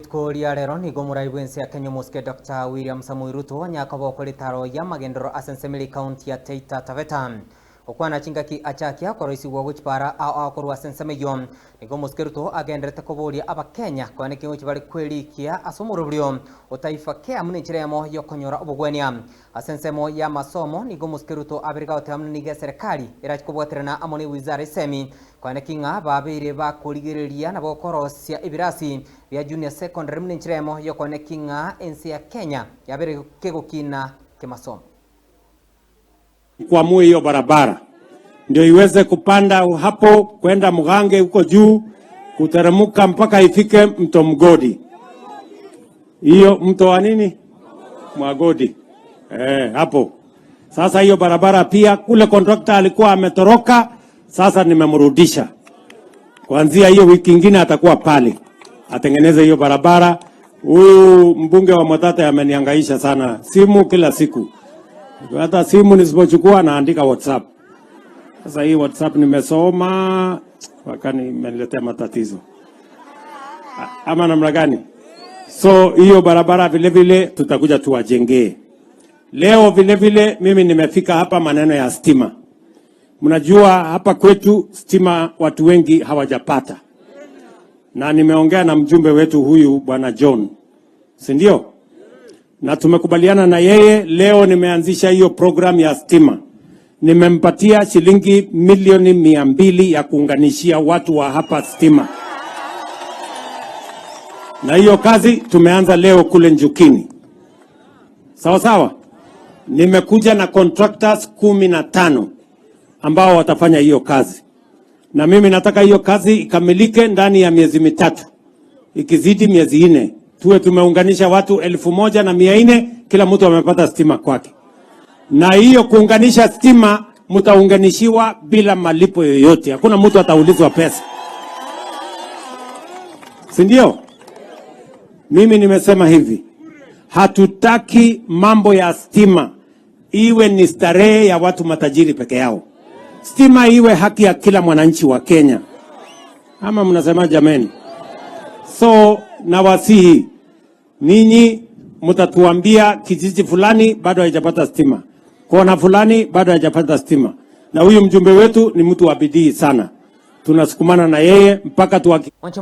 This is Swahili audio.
Rituko ria rero nigo omorai bwense ya Kenya omosike Dr. William Samoei Ruto anyaka bokora etaro ya magendero ase ensemeri county ya Taita Taveta. Okwana chingaki achakia koroisigwa gochipara ao ao korwa ase ensemo eyio. Nigo omosike Ruto agenderete koboria abakenya konya naki ngochi bare kwerikia ase omoroberio o Taifa Care buna enchera eyemo yokonyora obogwenia. Ase ensemo ya amasomo nigo omosike Ruto abere gagoteba buna nigo eserekari erachi kobwaterana amo ne ewizara esemi konya naki ng'a babeire bakorigereria nabo korosia ebirasi bia junior secondary buna enchera eyemo yokonya naki ng'a ense ya Kenya yabere kegokina kemasomo. Kuamua hiyo barabara ndio iweze kupanda hapo kwenda Mugange huko juu kuteremka mpaka ifike mto Mgodi. Hiyo mto wa nini? Mwagodi. Hapo. Sasa hiyo barabara pia kule contractor alikuwa ametoroka, sasa nimemrudisha. Kuanzia hiyo wiki ingine atakuwa pale atengeneze hiyo barabara. Huyu mbunge wa Mwatate amenihangaisha sana, simu kila siku, hata simu nisipochukua naandika WhatsApp. Sasa hii WhatsApp nimesoma mpaka nimeniletea matatizo ama namna gani? So hiyo barabara vile vile tutakuja tuwajengee. Leo vile vile mimi nimefika hapa maneno ya stima. Mnajua hapa kwetu stima watu wengi hawajapata, na nimeongea na mjumbe wetu huyu bwana John, si ndio? Na tumekubaliana na yeye leo. Nimeanzisha hiyo program ya stima, nimempatia shilingi milioni 200 ya kuunganishia watu wa hapa stima, na hiyo kazi tumeanza leo kule Njukini. Sawa sawa, nimekuja na contractors 15 ambao watafanya hiyo kazi, na mimi nataka hiyo kazi ikamilike ndani ya miezi 3, ikizidi miezi 4 tuwe tumeunganisha watu 1400, kila mtu amepata stima kwake. Na hiyo kuunganisha stima, mtaunganishiwa bila malipo yoyote, hakuna mtu ataulizwa pesa, si ndio? Mimi nimesema hivi, hatutaki mambo ya stima iwe ni starehe ya watu matajiri peke yao. Stima iwe haki ya kila mwananchi wa Kenya, ama mnasema jameni? So nawasihi ninyi, mtatuambia kijiji fulani bado haijapata stima, kona fulani bado haijapata stima, na huyu mjumbe wetu ni mtu wa bidii sana, tunasukumana na yeye mpaka tuwaki Mwancho.